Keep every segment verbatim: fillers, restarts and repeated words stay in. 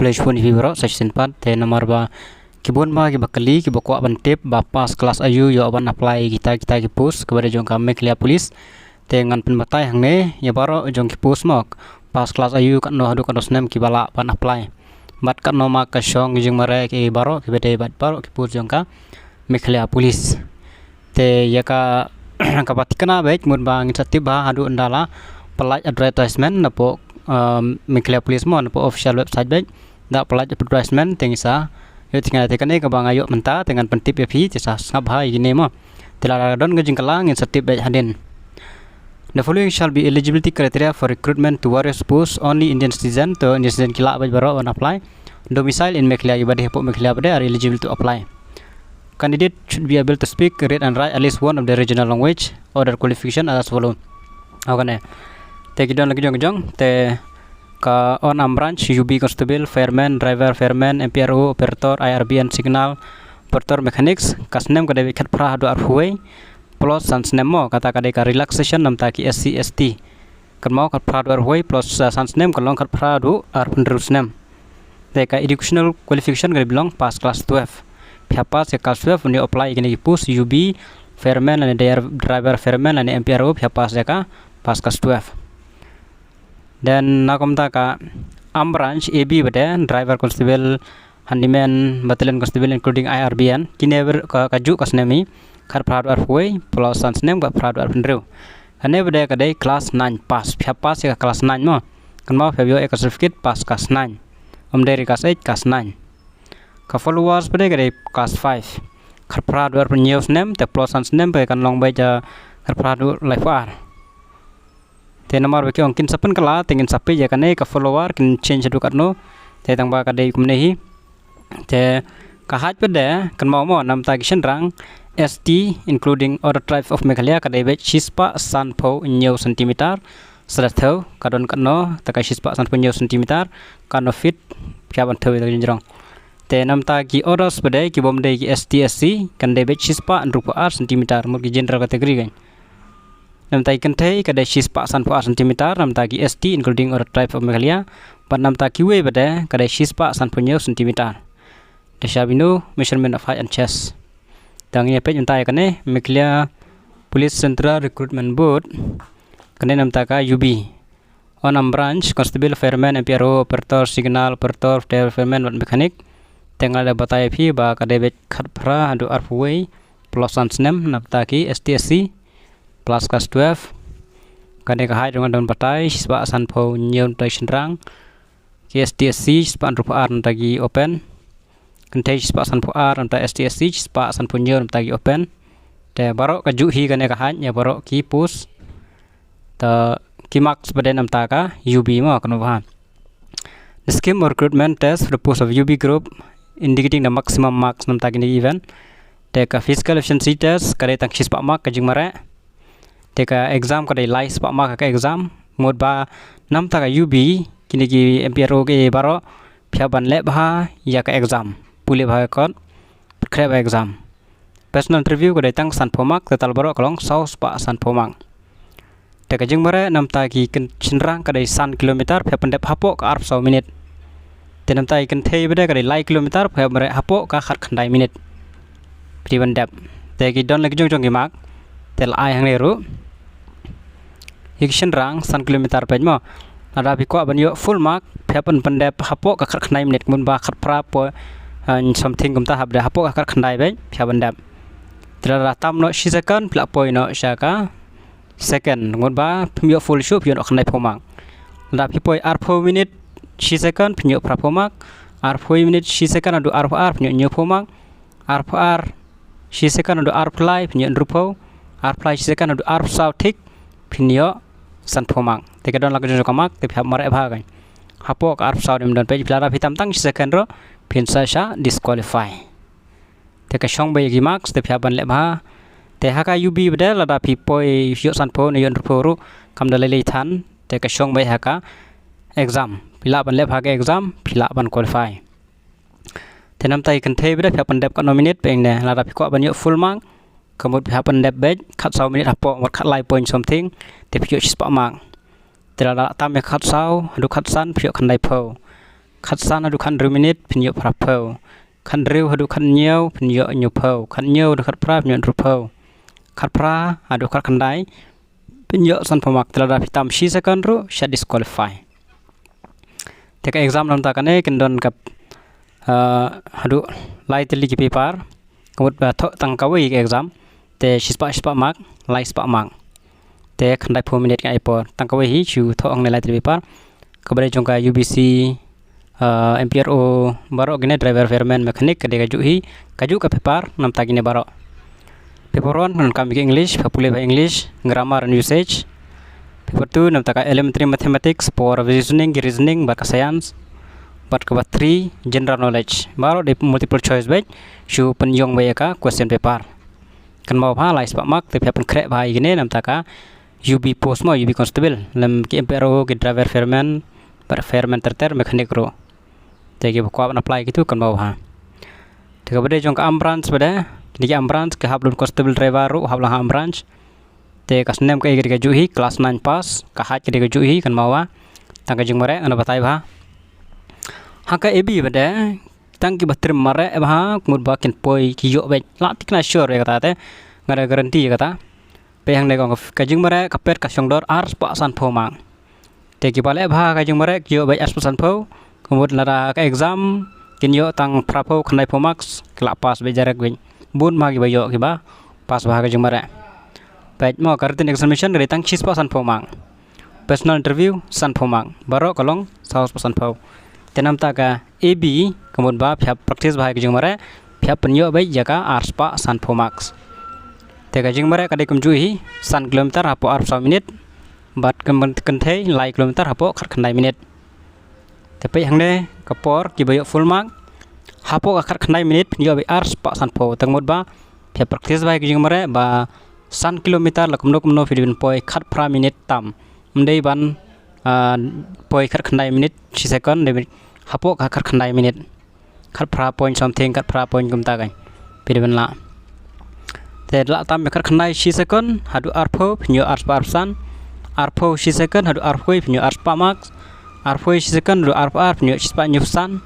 Khublei shibun ïa phi baroh sa shisien pat, te namar ba ki bun ma kiba kylli kiba kwah ban tip ba pass class aiu ïoh ban apply kita kita ki post kaba dei jong ka Meghalaya Police. Te ngan pynbatai hangne ïa baroh jong ki post mo, pass class aiu, katno haduh katno snem kiba lah ban apply, bad katno mark ka shong, ki jingmareh ki baroh kiba dei bad baroh ki post jong ka Meghalaya Police. Te ïa ka kaba thikna beit, mut ba ngin sa tip ba haduh ynda la pyllait advertisement napoh, um, Meghalaya Police mo, napoh official website beit, da pyllait advertisement te ngin sa ïoh thikna. Te kane kaba nga ïoh mynta te ngan pyntip ïa phi, te sa sngap bha ïa kine mo. Te lada don ka jingkylla ngin sa tip beit hadien. The following shall be eligibility criteria for recruitment to various posts. Only Indian citizen, to Indian citizen ki lah beit baroh ban apply. Domicile in Meghalaya, kiba dei hapoh Meghalaya pat de are eligible to apply. Candidate should be able to speak, read and write at least one of the regional language. Other qualification are as follow. Okay ne. Te ki don la ki jong ki jong, te ka unarmed branch, U B constable, fireman, driver, fireman, M P R O, operator, I R B N signal, operator, mechanics, ka snem ka dei beit khatphra haduh arphew wei, plus san snem mo, kata ka dei ka relaxation namta ki S C S T. Kynmaw, khatphra haduh arphew wei plus, uh, san snem ka long khatphra haduh arphew hynriew snem. Te ka educational qualification ka dei ban long pass class twelve. Phi hap pass ïa class twelve ban ïoh apply ïa kine ki post U B, fireman lane dri-, driver fireman lane M P R O, phi hap pass ïa ka, pass class twelve. Then na kumta ka armed branch A B pat de, driver, constable, handyman, battalion constable, including I R B N, kine ber-, ka, kajuh ka snem hi, khatphra haduh arphew wei plus san snem, khatphra haduh arphew hynriew. Kane pat de ka dei class nine pass, phi hap pass ïa ka class nine mo. Kynmaw, phi hap ïoh ïa ka certificate pass class nine. Ym dei re class eight, class nine. Ka followers pat de ka dei class five, khatphra haduh arphew hynñiew snem, te plus san snem pat kan long beit, uh, khatphra haduh laiphew ar. Te namar ba ki ong kin sa pynkylla, te ngin sa peit ïa kane ka follower kin change haduh katno. Te tang ba ka dei kumne hi. Te ka height pat de, kynmaw mo, namta ki shynrang S T including other tribes of Meghalaya ka dei beit shispah sanphew hynñiew centimeter. Sa da thew ka don katno, te ka shispah sanphew hynñiew centimeter, katno feet, phi hap ban thew ïa ka jingjrong. Te namta ki others pat de, ki bym dei ki S T S C, kan dei beit shispah hynriewphew ar centimeter, mut ki general category kan. Namta ki kynthei ka dei shispah sanphew ar centimeter, namta ki S T including other tribes of Meghalaya, bad namta kiwei pat de ka dei shispah sanphew hynñiew centimeter. Te sha bynta measurement of height and chest. Te ngin ïa peit mynta ïa kane, Meghalaya Police Central Recruitment Board. Kane namta ka U B. Unarmed branch, constable, fireman, M P R O, operator, signal operator, driver fireman, bad mechanic. Te nga la dep batai ïa phi ba ka dei beit khatphra haduh arphew wei plus san snem, namta ki S T S C, plus class twelve. Kane ka height ruh nga don batai, shispah sanphew hynñiew namta ki shynrang. Ki S T S C, shispah hynriewphew ar namta ki open. Kynthei shispah sanphew ar namta S T S C, shispah sanphew hynñiew namta ki open. Te baroh kajuh hi kane ka height ïa baroh ki post. Te ki marks pat de namta ka U B mo, kynmaw bha. The scheme of recruitment test for the post of U B group, indicating the maximum marks namta kine ki event. Te ka physical efficiency test ka dei tang shispah mark ka jingmareh. Te ka exam ka dei lai spah mark ka exam. Mut ba namta ka U B, kine ki M P R O ki baroh, phi hap ban leh bha ïa ka exam. Pule bha ka kot, pynkhreh bha exam. Personal interview ka dei tang sanphew mark, total baroh ka long saw spah sanphew mark. Te ka jingmareh namta ki kyn-, shynrang ka dei san kilometer, phi hap ban dep hapoh ka arphew saw minit. Te namta ki kynthei pat de ka dei lai kilometer, phi hap ban mareh hapoh ka khatkhyndai minit. Phi ban dep. Te ki don la ki jong jong ki mark. Te la ai hangne ruh. Ïa ki shynrang san kilometer pat mo. Lada phi kwah ban ïoh full mark, phi hap ban pyndep hapoh ka khatkhyndai minit, mut ba khatphra poi, eh, something kumta, hap dep hapoh ka khatkhyndai pat, phi hap ban dep. Te lada tam noh shi second, phi lah poi noh sha ka second, mut ba phim ïoh full shuh, phi ïoh noh khyndaiphew mark. Lada phi poi arphew minit shi second, phin ïoh phraphew mark. Arphew minit shi second haduh arphew ar, phin ïoh hynñiewphew mark. Arphew ar shi second haduh arphew lai, phin ïoh hynriewphew. Arphew lai shi second haduh arphew saw thik, phin ïoh sanphew mark. Te ka don la ka jong jong ka mark, te phi hap mareh bha ka. Hapoh ka arphew saw ym don pat, phi lada phi tam tang shi second ruh, phin sa shah disqualify. Te ka shong bha ïa ki marks, te phi hap ban leh bha. Te ha ka U B pat de lada phi poi ïoh sanphew ne ïoh hynriewphew ruh, kam da lei lei than, te ka shong bha ha ka exam. Phi lah ban leh bha ka exam, phi lah ban qualify. Te namta ki kynthei pat de phi hap ban dep katno minit pat ne, lada phi kwah ban ïoh full mark, ka mut phi hap ban dep beit khatsaw minit hapoh, mut khatlai point something, te phi ïoh shispah mark. Te lada tam ïa khatsaw haduh khatsan, phi ïoh khyndaiphew. Khatsan haduh khathynriew minit phin ïoh phraphew. Khathynriew haduh khathynñiew phin ïoh hynñiewphew. Khathynñiew haduh khatphra phin ïoh hynriewphew. Khatphra haduh khatkhyndai phin ïoh sanphew mark. Te lada phi tam shi second ruh shah disqualify. Te ka exam namar kane kin don ka, ah, haduh lai tylli ki paper. Ka mut ba thoh tang kawei ka exam. Te shispah shispah mark, lai spah mark. Te khyndaiphew minit nga ai por. Tang kawei hi shu thoh hangne lai tylli paper. Kaba dei jong ka U B C, ah, M P R O, baroh kine, driver, fireman, mechanic, ka dei kajuh hi, kajuh ka paper namar kine baroh. Paper one, ngan kam ïa ka English, pha pule bha English, grammar and usage. Paper two, namar ka elementary mathematics, por reasoning, reasoning, bad ka science. Bad kaba three, general knowledge. Baroh dei multiple choice bad shu pynïong bad ïa ka question paper. Kynmaw bha, lai spah mark, te phi hap pynkhreh bha ïa kine namar ka U B post mo, U B constable, lem ki M P R O, ki driver, fireman, bad fireman ter ter, mechanic ruh. Te kiba kwah ban apply kitu kynmaw bha. Te kaba dei jong ka armed branch ba dei, kine ki armed branch, ki hap lum constable, driver ruh hap lang ha armed branch. Te ka snem ka ïa ka dei kajuh hi, class nine pass, ka height ka dei kajuh hi, kynmaw bha. Tang ka jingmareh ngan batai bha. Ha ka A B ba dei, tang kiba trim mareh bha, ka mut ba kin poi ki ïoh bad. La thikna sure ïa kata te, nga da guarantee ïa kata. Peit hangne kong, ka jingmareh ka pet ka shong dor ar spah sanphew mark. Te kiba leh bha ka jingmareh ki ïoh bad ar spah sanphew. Ka mut lada ka exam kin ïoh tang phraphew khyndaiphew marks, ki la pass bad direct bad. Bun bha kiba ïoh kiba pass bha ka jingmareh. Peit mo, ka written examination ka dei tang shispah sanphew mark. Personal interview sanphew mark. Baroh ka long saw spah sanphew. Te namar ka A B, ka mut ba phi hap practice bha ïa ka jingmareh, phi hap pynïoh bad ïa ka ar spah sanphew marks. Te ka jingmareh ka dei kumjuh hi, san kilometer hapoh arphew saw minit, bad ka kynthei lai kilometer hapoh khatkhyndai minit. Te peit hangne ka por kiba ïoh full mark, hapoh ka khatkhyndai minit phin ïoh bad ar spah sanphew. Te ka mut ba phi hap practice bha ïa ka jingmareh ba san kilometer la kumno kumno phi dei ban poi khatphra minit tam. Ym dei ban, ah, poi khatkhyndai minit, shi second, dei hapoh ka khatkhyndai minit. Khatphra point something, khatphra point kumta kan. Phi dei ban lah. Te la tam ïa khatkhyndai shi second haduh arphew phin ïoh ar spah arphew san. Arphew shi second haduh arphew wei phin ïoh ar spah marks. Arphew wei shi second haduh arphew ar phin ïoh shispah hynñiewphew san.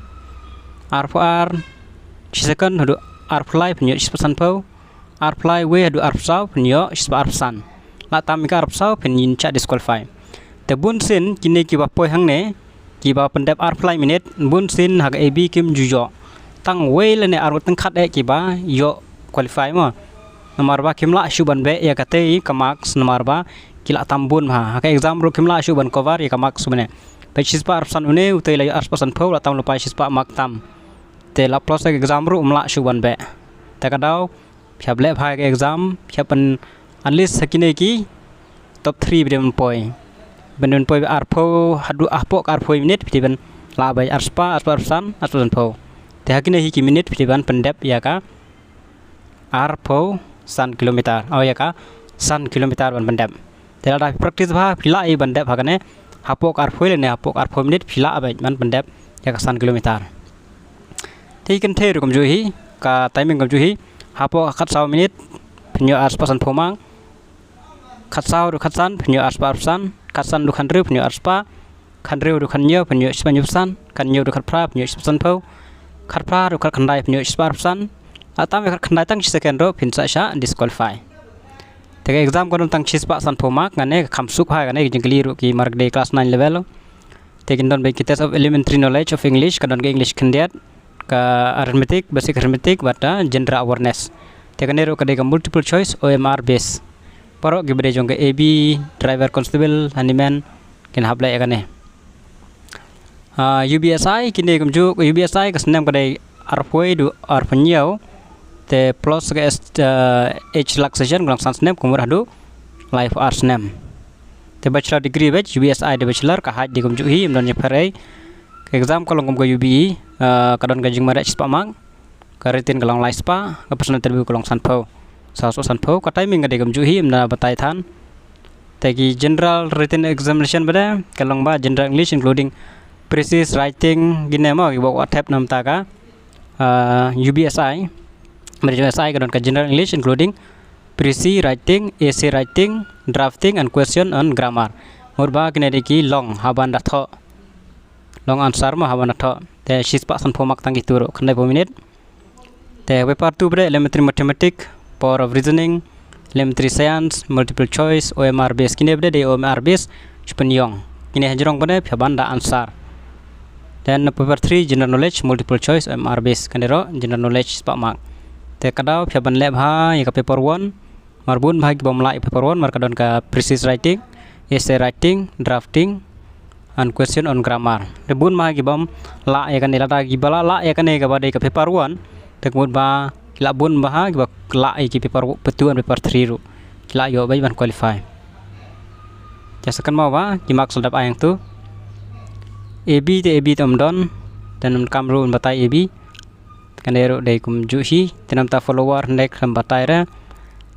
Arphew ar shi second haduh arphew lai phin ïoh shispah sanphew. Arphew lai wei haduh arphew saw phin ïoh shispah arphew san. La tam ïa ka arphew saw phin ïa shah disqualify. Te bun sien kine kiba poi hangne, kiba pyndep arphew lai minit, bun sien ha ka A B kim ju ïoh. Tang wei lane ar ngut tyngkhat eh kiba ïoh qualify mo. Namar ba kim lah shuh ban beh ïa katei ka marks namar ba ki la tam bun bha. Ha ka exam ruh kim lah shuh ban cover ïa ka marks une. Peit shispah arphew san une, utei la ïoh ar spah sanphew, la tam lypa shispah mark tam. Te la plus ïa ka exam ruh um lah shuh ban beh. Te ka daw, phi hap leh bha ïa ka exam, phi hap pyn, at least ha kine ki top three phi dei ban poi. Ban dei ban poi arphew, haduh hapoh ka arphew minit phi dei ban lah bad ar spah, ar spah arphew san, ar spah sanphew. Te ha kine hi ki minit phi dei ban pyndep ïa ka arphew san kilometer. Oh, ïa ka san kilometer ban pyndep. Te lada phi practice bha, phi lah ïa ban dep ha kane, hapoh ka arphew lane hapoh ka arphew minit phi lah bad ban pyndep ïa ka san kilometer. Te kynthei ruh kumjuh hi, ka timing kumjuh hi, hapoh ka khatsaw minit phin ïoh ar spah sanphew mark. Khatsaw haduh khatsan phin ïoh ar spah arphew san. Khatsan haduh khathynriew phin ïoh ar spah. Khathynriew haduh khathynñiew phin ïoh shispah hynñiewphew san. Khathynñiew haduh khathynriew phin ïoh shispah sanphew. Khatphra haduh khatkhyndai phin ïoh shispah arphew san. La tam ïa khatkhyndai tang shi second ruh phin sa shah disqualify. Te ka exam ka don tang shispah sanphew mark, kane ka kham suk ha kane ka jingkylli ruh ki mark dei class nine level. Te kin don bad ki test of elementary knowledge of English, ka don ka English khyndiat, ka arithmetic, basic arithmetic, bad, ah, general awareness. Te kane ruh ka dei ka multiple choice O M R base. Baroh kiba dei jong ka A B, driver, constable, handyman, kin hap leh ïa kane. Ah, U B S I, kine kumjuh, U B S I ka snem ka dei arphew haduh arphew hynñiew, te plus ka S, ah, age relaxation, ka long san snem, ka mut haduh laiphew ar snem. Te bachelor degree bad U B S I dei bachelor, ka height dei kumjuh hi, ym don jingpher ei. Ka exam ka long kum ka U B E, ah, ka don ka jingmareh shispah mark. Ka written ka long lai spah, ka personal interview ka long sanphew. Saw spah sanphew, ka timing ka dei kumjuh hi, ym da batai than. Te ki general written examination ba dei, ka long ba general English including precis, writing, kine mo kiba kwah thep namar ka, ah, U B S I. Bad U B S I ka don ka general English including precis, writing, essay writing, drafting and question on grammar. Mut ba kine dei ki long haba nda thoh. long answer mo, haba nga thoh. Te shispah sanphew mark tang kitu ruh, khyndai phew minit. Te paper two pat elementary mathematics, power of reasoning, elementary science, multiple choice, O M R based. Kine pat dei O M R based, shu pynïong. Kine hajrong pat phi hap ban da answer. Then paper three general knowledge, multiple choice, O M R based. Kane ruh general knowledge, spah mark. Te ka daw phi hap ban leh bha ïa ka paper one. Mar bun bha ki bym lah ïa paper one, mar ka don ka precise writing, essay writing, drafting, and question on grammar. Te bun bha ki bym lah ïa kane, lada ki ba lah, lah ïa kane kaba dei ka paper one, te ka mut ba ki lah bun bha ki ba lah ïa ki paper two and paper three ruh. Ki lah ïoh beit ban qualify. Te sa kynmaw ba ki mark sa dap ai hangtu. A B te A B te ym don, te ym kam ruh ban batai A B. Kane ruh dei kumjuh hi, te namta follower hynrei khlem batai re.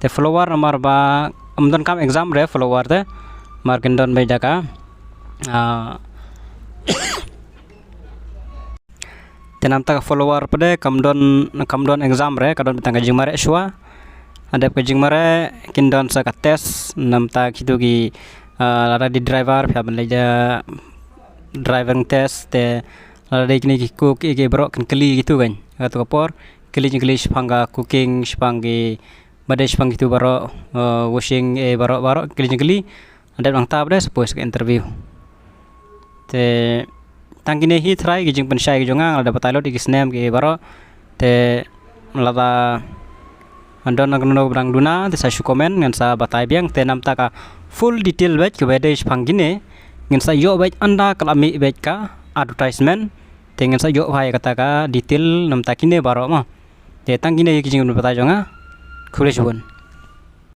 Te follower namar ba ym don kam exam re follower te. Mar kin don beit da ka. Ah, te namta ka follower pat kam don, kam don exam re, ka don beit tang ka jingmareh shuwa. Hadep ka jingmareh kin don sa ka test, namta kitu ki, ah, lada dei driver phi hap ban leit da driving test, te lada dei kine ki cook ki baroh kin kylli kitu kan. Katu ka por kylli jingkylli shaphang ka cooking, shaphang ki, ba dei shaphang kitu baroh, eh, washing, eh, baroh, baroh kylli jingkylli. Hadep nangta pat suppose ka interview. Te tang kine hi trai ki jingpynshai ki jong nga, lada batai lut ïa ki snem ki baroh. Te lada don na kano kano ba dang duna, te sa shu comment, ngan sa batai biang. Te namta ka full detail beit kaba dei shaphang kine, ngan sa ïoh beit ynda ka la mih beit ka advertisement. Te ngan sa ïoh bha ïa kata ka detail namta kine baroh mo. Te tang kine ki jingbatai jong nga. Khublei shibun.